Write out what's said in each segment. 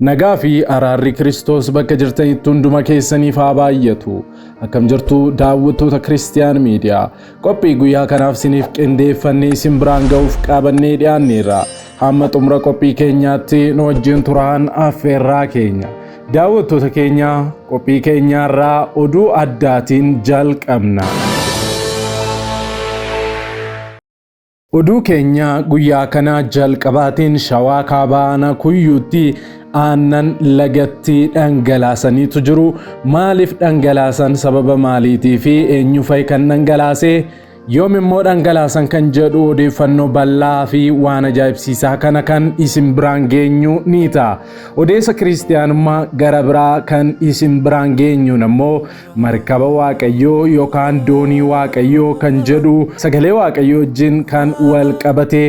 Nagaa fi araarri Kiristoos bakka jirtanitti hunduma keessaniif haa baay'atu. Akkam jirtu daawwattoota Kiristiyaan Miidiyaa. Qophii guyyaa kanaaf isiniif qindeeffannee isin biraan ga'uuf qabannee dhiyaanneerra. Hamma xumura qophii keenyaatti nu wajjin turaan affeerraa keenya. Daawwattoota keenya qophii keenyaarraa oduu addaatiin jalqabna. Oduu keenya guyyaa kanaa jalqabaatiin Shawaa Kaabaa Aanaa Kuyyuutti aannan lagatti dhangalaasaniitu jiru. Maaliif dhangalaasan sababa maaliitii fi eenyu fa'i kan dhangalaase? Yoom immoo dhangalaasan kan jedhu odeeffannoo bal'aa fi waan ajaa'ibsiisaa kana kan isin biraan geenyu ni ta'a. Odeessa kiristiyaanummaa gara biraa kan isin biraan geenyuun ammoo markaba Waaqayyoo yookaan doonii Waaqayyoo kan jedhu sagalee Waaqayyoo wajjin kan wal qabate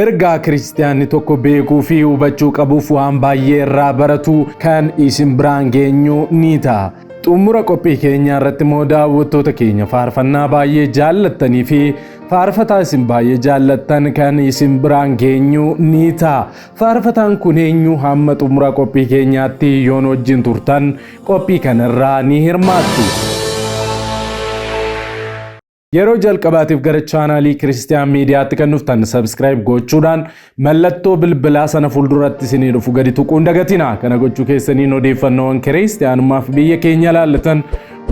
ergaa kiristiyaanni tokko beekuu fi hubachuu qabuuf waan baay'ee irraa baratu kan isin biraan geenyu ni ta'a. Xumura qophii keenyaa irratti immoo daawwattoota keenya faarfannaa baay'ee jaallattanii fi faarfataa isin baay'ee jaallattan kan isin biraan geenyu ni ta'a. Faarfataan kun eenyu hamma xumura qophii keenyaatti yoon wajjin turtan qophii kanarraa ni hirmaattu. Yeroo jalqabaatiif gara chaanaalii Kiristiyaan Miidiyaatti kan dhuftan subscribe gochuudhaan mallattoo bilbilaa sana fuulduratti isinii dhufu gadi tuquun dagatina. Kana gochuu keessaniin odeeffannoowwan kiristiyaanummaaf biyya keenya ilaallatan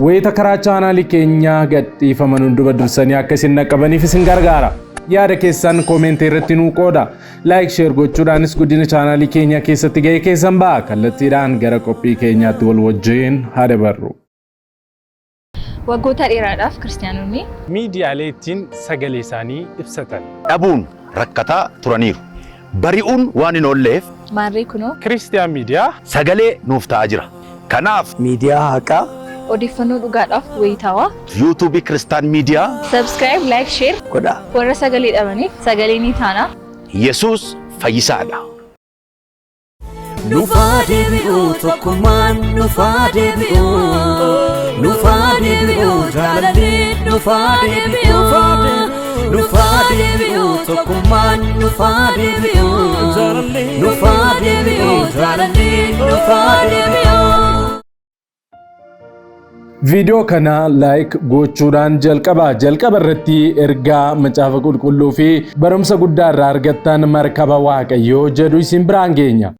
wayita karaa chaanaalii keenyaa gadhiifaman hunduma dursanii akka isin dhaqqabaniif isin gargaara. Yaada keessan koomentii irratti nuu qooda. Like share gochuudhaanis guddina chaanaalii keenyaa keessatti gahee keessan ba'a. Kallattiidhaan gara qophii keenyaatti wal wajjin haa dabarru. Waggoota dheeraadhaaf Kiristiyaanonni. Miidiyaalee ittiin sagalee isaanii ibsatan. dhabuun rakkataa turaniiru. Bari'uun waan hin oolleef. Maarree kunoo. Kiristiyaan Miidiyaa. Sagalee nuuf ta'aa jira. Kanaaf. Miidiyaa haqaa. Odeeffannoo dhugaadhaaf wayitaawaa. YouTube Kiristaan Miidiyaa. Subscribe, like, share. Godhaa. Warra sagalee dhabaniif sagalee ni taana. Yesuus fayyisaadha. Nufaa deebi'u tokkummaan nufaa deebi'u nufaa deebi'u jaalalli nufaa deebi'u nufaa deebi'u tokkummaan nufaa deebi'u nufaa deebi'u jaalalli nufaa deebi'u. Viidiyoo kana like gochuudhaan jalqaba. Jalqaba irratti ergaa macaafa qulqulluu fi barumsa guddaa irraa argattan markaba Waaqayyoo jedhu isin biraan geenya.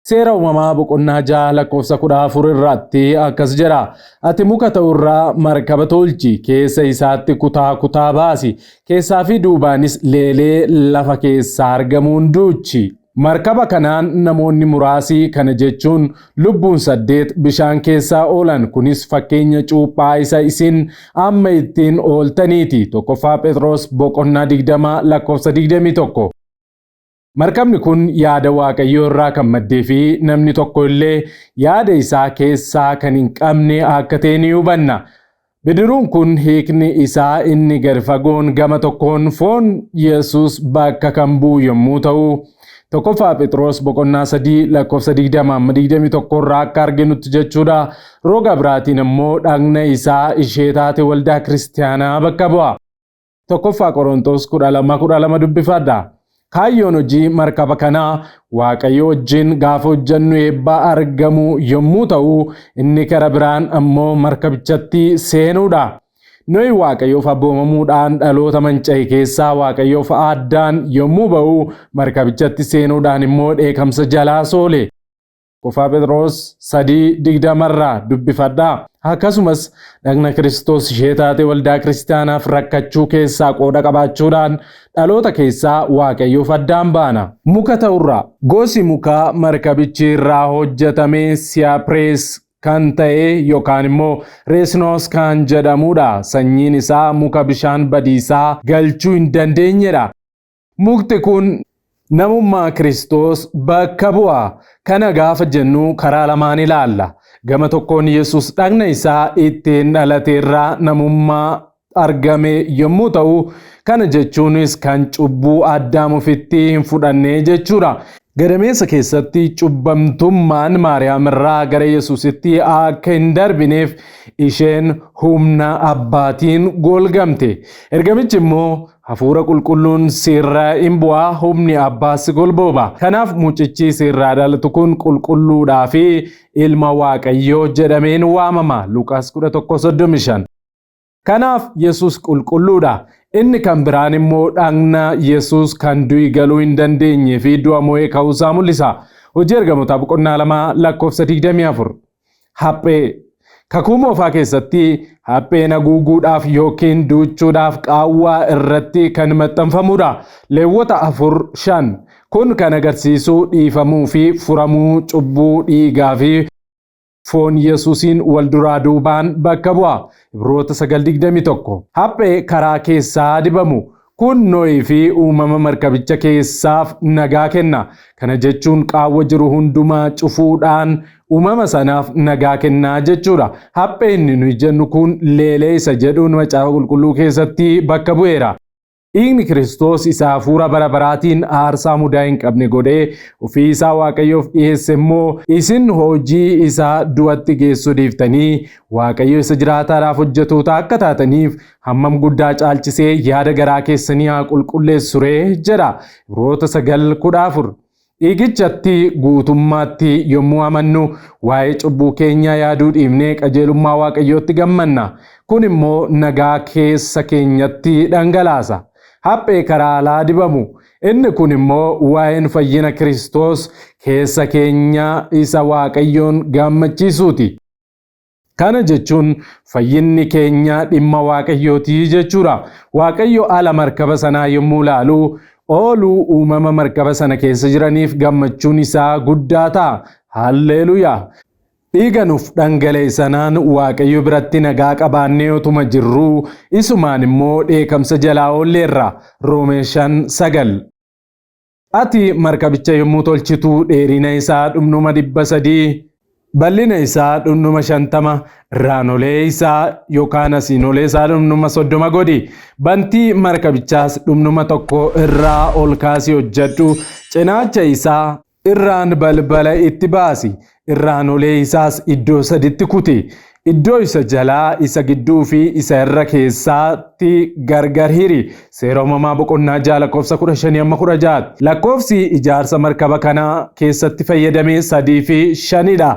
Seera uumamaa boqonnaa 6 lakkoofsa 14 irratti akkas jedha. Ati muka ta'u irraa markaba tolchi, keessa isaatti kutaa kutaa baasi, keessaa fi duubaanis leelee lafa keessaa argamuun duuchi. Markaba kanaan namoonni muraasi, kana jechuun lubbuun 8 bishaan keessaa oolan. Kunis fakkeenya cuuphaa isa isin amma ittiin ooltaniiti. 1ffaa Phexros boqonnaa 20 lakkoofsa 21. Markabni kun yaada Waaqayyoo irraa kan maddee fi namni tokko illee yaada isaa keessaa kan hin qabne akka ta'e ni hubanna. Bidiruun kun hiikni isaa inni gad fagoon gama tokkoon foon Yesuus bakka kan bu'u yommuu ta'u, 1ffaa Phexros boqonnaa 3 lakkoofsa 20 amma 21 irraa akka arginutti jechuudha. Roga biraatiin immoo dhagna isaa ishee taate waldaa kiristiyaanaa bakka bu'a. 1ffaa Qorontos 12 12 dubbifadha. Kaayyoon hojii markaba kanaa Waaqayyo wajjin gaafa hojjennu eebba argamu yommuu ta'u, inni kara biraan ammoo markabichatti seenuudha. Nohi Waaqayyoof abboomamuudhaan dhaloota manca'e keessaa Waaqayyoof addaan yommuu ba'u, markabichatti seenuudhaan immoo dheekamsa jalaa soole. 1ffaa Phexros 3:20 irraa dubbifadhaa. Akkasumas dhagna Kiristoos ishee taate waldaa kiristaanaaf rakkachuu keessaa qooda qabaachuudhaan dhaloota keessaa Waaqayyoof addaan baana. Muka ta'urraa. Gosi mukaa markabichi irraa hojjetame Siyaapirees kan ta'e yookaan immoo Reesnoos kan jedhamudha. Sanyiin isaa muka bishaan badiisaa galchuu hin dandeenyedha. Mukti kun namummaa Kiristoos bakka bu'a. Kana gaafa jennu karaa lamaan ilaalla. Gama tokkoon Yesuus dhagna isaa ittiin dhalate irraa namummaa argame yommuu ta'u, kana jechuunis kan cubbuu Addaam ofitti hin fudhanne jechuudha. Gadameessa keessatti cubbamtummaan Maariyaam irraa gara Yesuusitti akka hin darbineef isheen humna abbaatiin golgamte. Ergamichi immoo hafuura qulqulluun sirraa hin bu'aa humni abbaas si golbooba. Kanaaf mucichi sirraa dhalatu kun qulqulluudhaa fi ilma Waaqayyoo jedhameen waamama. Luqaas 11:35. Kanaaf Yesuus qulqulluudha. Inni kan biraan immoo dhagna Yesuus kan du'i galuu hin dandeenyee fi du'a mo'ee ka'uusaa mul'isa. Hojii ergamootaa boqonnaa 2 lakkoofsa 24. Haphee. Kakuu moofaa keessatti hapheen haguuguudhaaf yookiin duuchuudhaaf qaawwaa irratti kan maxxanfamudha. Leewwota 4 5. Kun kan agarsiisu dhiifamuu fi furamuu cubbuu dhiigaa fi foon Yesuusiin wal duraa duubaan bakka bu'a. Ibroota 9:21. Haphee karaa keessaa dibamu. Kun Nohii fi uumama markabicha keessaaf nagaa kenna. Kana jechuun qaawwa jiru hundumaa cufuudhaan uumama sanaaf nagaa kennaa jechuudha. Haphee inni nuyi jennu kun leelee isa jedhuun macaafa qulqulluu keessatti bakka bu'eera. Dhiigni Kiristoos isa hafuura bara baraatiin aarsaa mudaa hin qabne godhee ofii isaa Waaqayyoof dhiyeesse immoo isin hojii isaa du'atti geessu dhiiftanii Waaqayyo isa jiraataadhaaf hojjetoota akka taataniif hammam guddaa caalchisee yaada garaa keessanii haa qulqulleessu ree jedha. Ibroota 9:14. Dhiigichatti guutummaatti yommuu amannu waa'ee cubbuu keenyaa yaaduu dhiifnee qajeelummaa Waaqayyootti gammanna. Kun immoo nagaa keessa keenyatti dhangalaasa. Haphee karaa alaa dibamu. Inni kun immoo waa'een fayyina Kiristoos keessa keenya isa Waaqayyoon gammachiisuuti. Kana jechuun fayyinni keenya dhimma Waaqayyooti jechuudha. Waaqayyo ala markaba sanaa yommuu ilaalu ooluu uumama markaba sana keessa jiraniif gammachuun isaa guddaa ta'a. Halleluuyaa! Dhiiga nuuf dhangala'e sanaan Waaqayyo biratti nagaa qabaannee otuma jirruu isumaan immoo dheekamsa jalaa oolleerra. Roomee 5:9. Ati markabicha yommuu tolchitu dheerina isaa dhumnuma 300, bal'ina isaa dhumnuma 50, irraanolee isaa yookaan asiinolee isaa dhumnuma 30 godhi. Bantii markabichaas dhumnuma tokko irraa ol kaasii hojjedhu. Cinaacha isaa irraan balbala itti baasi. Irraanolee isaas iddoo saditti kuti. Iddoo isa jalaa, isa gidduu fi isa irra keessaatti gargar hiri. Seera uumamaa boqonnaa 6 lakkoofsa 15 amma 16. Lakkoofsi ijaarsa markaba kanaa keessatti fayyadame 3 fi 5dha.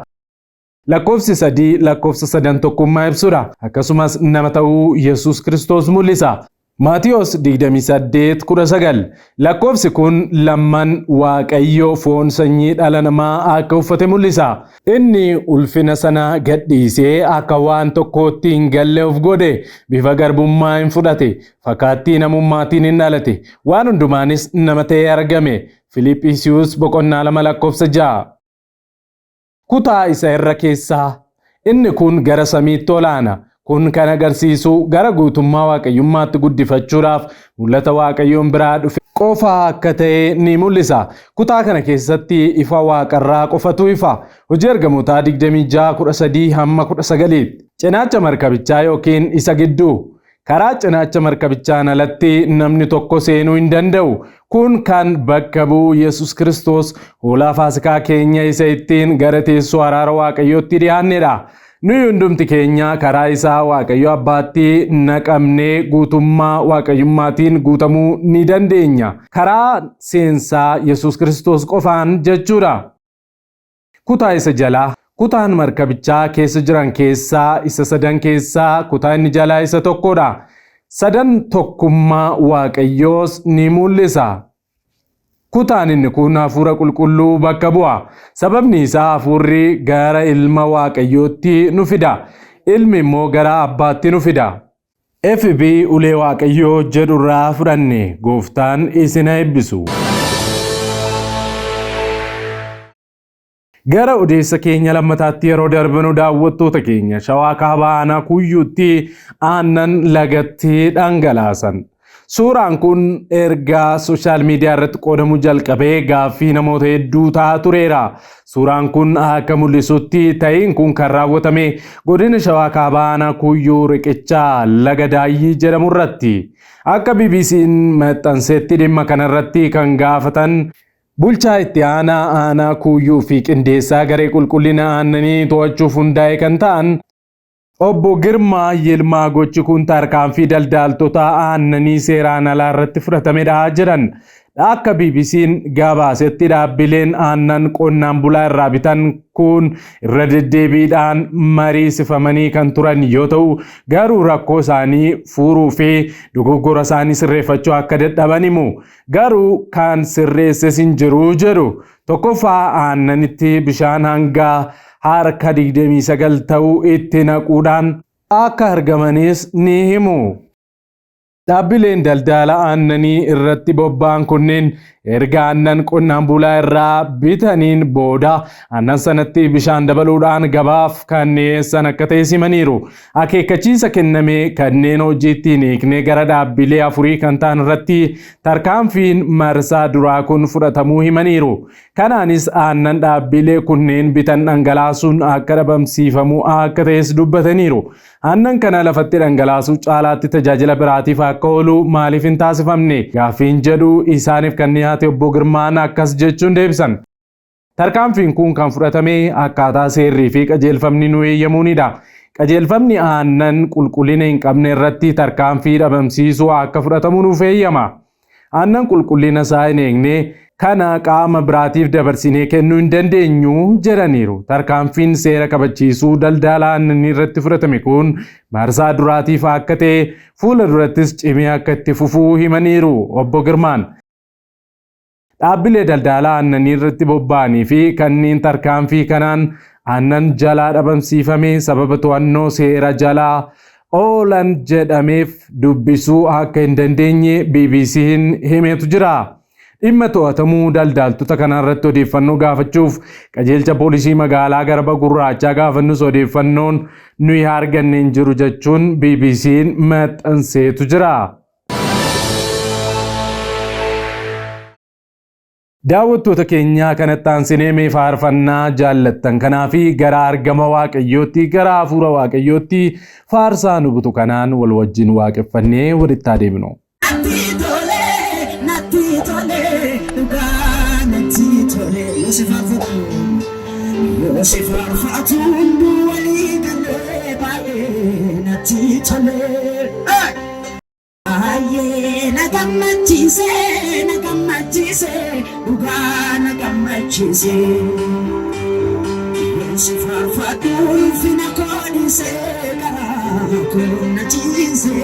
Lakkoofsi 3 lakkoofsa sadan tokkummaa ibsudha. Akkasumas nama ta'uu Yesuus Kiristoos mul'isa. Maatiyos 28:19. Lakkoofsi kun lamman Waaqayyo foon sanyii dhala namaa akka uffate mul'isa. Inni ulfina sana gadhiisee akka waan tokkootti hin galle of godhe, bifa garbummaa hin fudhate, fakkaattii namummaatiin hin dhalate, waan hundumaanis nama ta'ee argame. Filiphisiiyus boqonnaa 2 lakkoofsa 6. Kutaa isa irra keessaa. Inni kun gara samiitti olaana. Kun kan agarsiisu gara guutummaa waaqayyummaatti guddifachuudhaaf mul'ata Waaqayyoon biraa dhufe qofa akka ta'e ni mul'isa. Kutaa kana keessatti ifa waaqarraa qofatu ifa. Hojii ergamootaa 26 13 hamma 19. Cinaacha markabichaa yookiin isa gidduu. Karaa cinaacha markabichaan alatti namni tokko seenuu hin danda'u. Kun kan bakka bu'u Yesuus Kiristoos hoolaa Faasikaa keenya isa ittiin gara teessoo araara Waaqayyootti dhiyaannedha. Nuyi hundumti keenya karaa isaa Waaqayyo Abbaatti naqamnee guutummaa Waaqayyummaatiin guutamuu ni dandeenya. Karaa seensaa Yesuus Kiristoos qofaan jechuudha. Kutaa isa jalaa. Kutaan markabichaa keessa jiran keessaa isa sadan keessaa kutaa inni jalaa isa tokkodha. Sadan tokkummaa Waaqayyoos ni mul'isa. Kutaan inni kun hafuura qulqulluu bakka bu'a. Sababni isaa hafuurri gara ilma Waaqayyootti nu fida. Ilmi immoo gara abbaatti nu fida. FB Ulee Waaqayyoo jedhu irraa fudhanne. Gooftaan isin haa eebbisu. Gara odeessa keenya lammataatti yeroo darbinu daawwattoota keenya Shawaa Kaabaa Aanaa Kuyyuutti aannan lagatti dhangalaasan. Suuraan kun erga sooshaal miidiyaa irratti qoodamuu jalqabee gaaffii namoota hedduu ta'aa tureera. Suuraan kun akka mul'isutti ta'iin kun kan raawwatame godina Shawaa Kaabaa Aanaa Kuyyuu riqicha Laga Daayyii jedhamu irratti. Akka BBC'n maxxansetti dhimma kanarratti kan gaafatan Bulchaa itti aanaa aanaa Kuuyyuu fi qindeessaa garee qulqullina aannanii to'achuuf hundaa'e kan ta'an Obbo Girmaa Yilmaa gochi kun tarkaanfii daldaaltota aannanii seeraan alaa irratti fudhatamedha jedhan. Akka BBC'n gabaasetti dhaabbileen aannan qonnaan bulaa irraa bitan kun irra deddeebiidhaan mariisifamanii kan turan yoo ta'u, garuu rakkoo isaanii furuu fi dogoggora isaanii sirreeffachuu akka dadhaban himu. Garuu kan sirreesses hin jiru jedhu. Tokkoffaa, aannanitti bishaan hanga harka 29 ta'uu itti naquudhaan akka argamanis ni himu. Dhaabbileen daldala aannanii irratti bobba'an kunneen erga aannan qonnaan bulaa irraa bitaniin booda aannan sanatti bishaan dabaluudhaan gabaaf kan dhiyeessan akka ta'e himaniiru. Akeekkachiisa kenname kanneen hojiitti hin hiikne gara dhaabbilee afurii kan ta'an irratti tarkaanfiin marsaa duraa kun fudhatamuu himaniiru. Kanaanis aannan dhaabbilee kunneen bitan dhangalaasuun akka dhabamsiifamu akka ta'es dubbataniiru. Aannan kana lafatti dhangalaasuu caalaatti tajaajila biraatiif akka oolu maaliif hin taasifamne gaaffiin jedhu isaaniif kan dhiyaate Obbo Girmaan akkas jechuun deebisan. Tarkaanfiin kun kan fudhatame akkaataa seerrii fi qajeelfamni nu eeyyamuunidha. Qajeelfamni aannan qulqullina hin qabne irratti tarkaanfii dhabamsiisuu akka fudhatamu nuuf eeyyama. Aannan qulqullina isaa hin eegne kana qaama biraatiif dabarsinee kennuu hin dandeenyu jedhaniiru. Tarkaanfiin seera kabachiisuu daldala aannanii irratti fudhatame kun marsaa duraatiif akka ta'e, fuula durattis cimee akka itti fufuu himaniiru Obbo Girmaan. Dhaabbilee daldala aannanii irratti bobba'anii fi kanneen tarkaanfii kanaan aannan jalaa dhabamsiifame sababa to'annoo seera jalaa oolan jedhameef dubbisuu akka hin dandeenye BBC'n himeetu jira. Dhimma to'atamuu daldaaltota kanaa irratti odeeffannoo gaafachuuf qajeelcha poolisii magaalaa Garba Gurraachaa gaafannus odeeffannoon nuyi arganne hin jiru jechuun BBC'n maxxanseetu jira. Daawwattoota keenyaa, kanatti aansinee mee faarfannaa jaallattan kanaa fi gara argama Waaqayyootti, gara hafuura Waaqayyootti faarsaa nu butu kanaan wal wajjin waaqeffannee walitti adeemnu. Natti tole, natti tole, dhugaa natti tole, yoo si faarfatu, yoo si faarfatu hunduu walii galee baay'ee natti tole. Baay'ee na gammachiise, na gammachiise, dhugaa na gammachiise. Yoo si faarfadhu ulfina koo dhiise, garaa koo na ciise.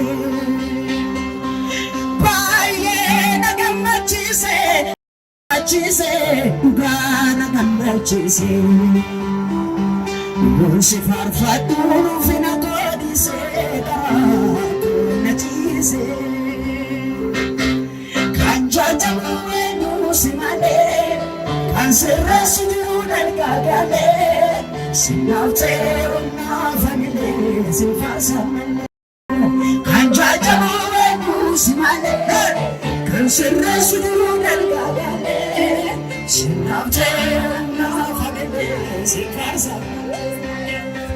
Baay'ee na gammachiise, gammachiise, dhugaa na gammachiise. Yoo si faarfadhu ulfina koo dhiise, garaa koo na ciise. Kan jajamu eenyu si malee, kan sirreessu jiru dalgaa galee, sinaaf ta'e humnaaf anilee sin faarsa malee. Kan jajamu eenyu si malee, kan sirreessu jiru dalgaa galee, sinaaf ta'e humnaaf anilee sin faarsa malee.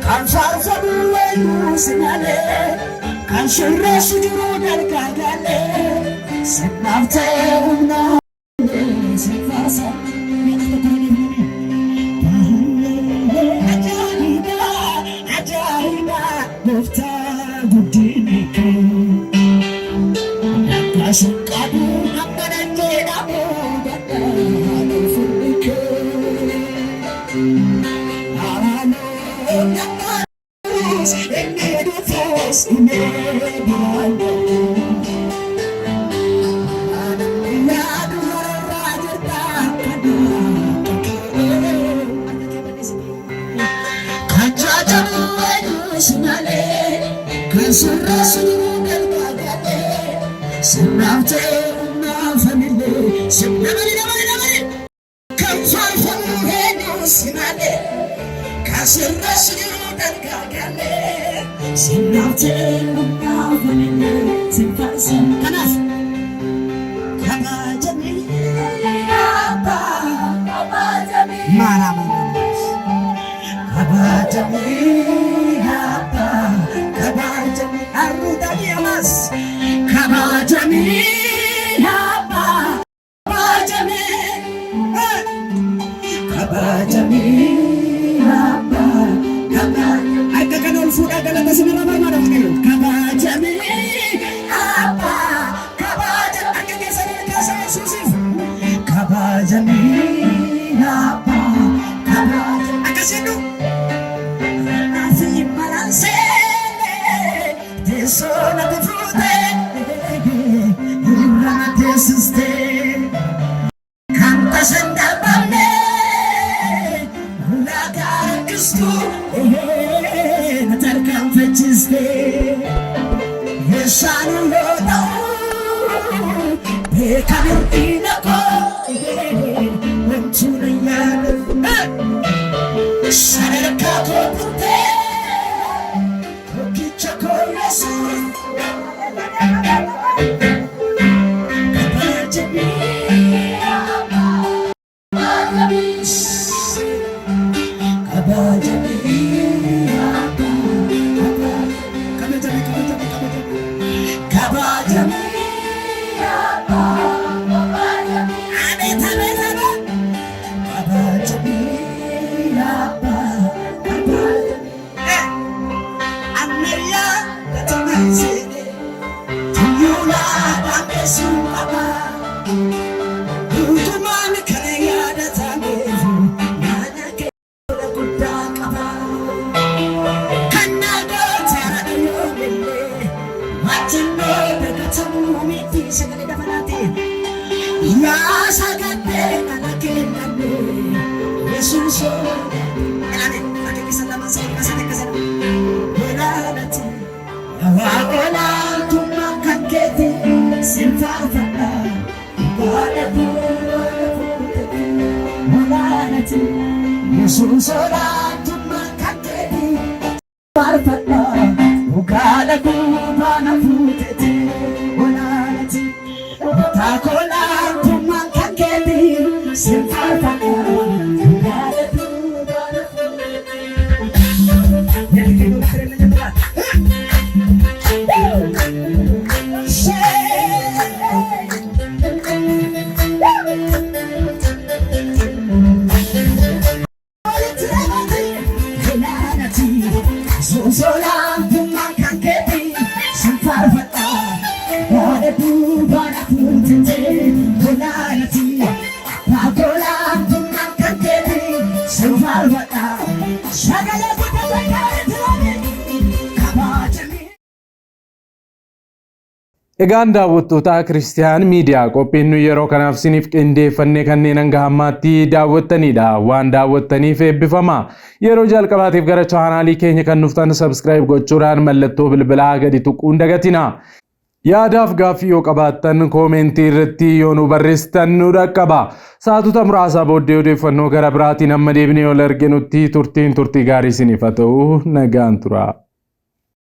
Kan faarfamu eenyu si malee, kan sirreessu jiru dalgaa galee, sinaaf ta'e humnaaf sin faarsa. Ajaa'iba, ajaa'iba, gooftaa guddinni kee. Akkasii qabu hamma nan jedhamu dadhabaa ulfinni kee. Haaloo nammas inni dhufus inni biraan ga'u. Namni yaadu mararraa jirta kan akka kee. Kan jajamu eenyu si malee, kan sirreessu jiru dalgaa galee, sirnaaf ta'e humnaaf anillee, dabali dabali dabali. Kan faarfamu eenyu si malee, kan sirreessu jiru dalgaa galee, sirnaaf ta'e humnaaf anillee, sin faarsa. Kanaaf kabajamii abbaa, maara maara. Kabajamii abbaa, kabajamii arruuta dhiyamas, kabajamii abbaa, kabajamii. Kabajamii abbaa kabaa harka kan ol fuudhaa galata sinirra barbaada Waaqayyo. Kabajamii abbaa kabaja harka keessan ol kaasaa Yesuusiif. Kabajamii abbaa kabaja akkas jedhu. Asii malaan teessoo natti fuutee irra na teessistee. Kan tasan dhabamne ulaagaa rakkistu na tarkaanfachiste. Eessaan yoo ta'u beekan hir'ina koo wantu na yaadu. Sadarkaa koo guutee tokkicha koo Yesuus. Kabajamii kabajamii kabajamii kabajamii kabajamii kabajamii abeet abeet abeet kabajamii abbaa kabajamii ammayyaa gatamaa tuyyuulaa dhaamesuu qaba. Hundumaan kana yaadatameef mana keessa guddaa qaba. Kan nagoota yoomillee waajjannoo dagatamuu miti sagalee dabalaati. Yaa sagalee kana kenname Yesuus ilaali harka keessa lama sadii sadii akkasana olaanati. Waaqolaantummaa kan keeti sin faarfadha. Waaqa fuudhee olaanati. Yesuus olaantummaa kan keeti faarfadha. Dhugaadha guubaana fuudhete olaanati. Taakolaantummaa kan keeti sin faarfadha. Dhugaadha guubaana fuudhete. Sagalee guddaa kabajamii. Egaan daawwattoota Kiristiyaan Miidiyaa, qophiin nu yeroo kanaaf isiniif qindeeffannee kanneen hanga ammaatti daawwattanidha. Waan daawwattaniif eebbifama. Yeroo jalqabaatiif gara chaanaalii keenya kan dhuftan subscribe gochuudhaan mallattoo bilbilaa gadi tuquun dagatina. Yaadaaf gaaffii yoo qabaattan koomentii irratti yoo nu barreessitan nu dhaqqaba. Sa'aatota muraasaa booddee odeeffannoo gara biraatiin amma deebinee ol arginutti turtiin turtii gaarii isiniif haa ta'u, nagaan tura.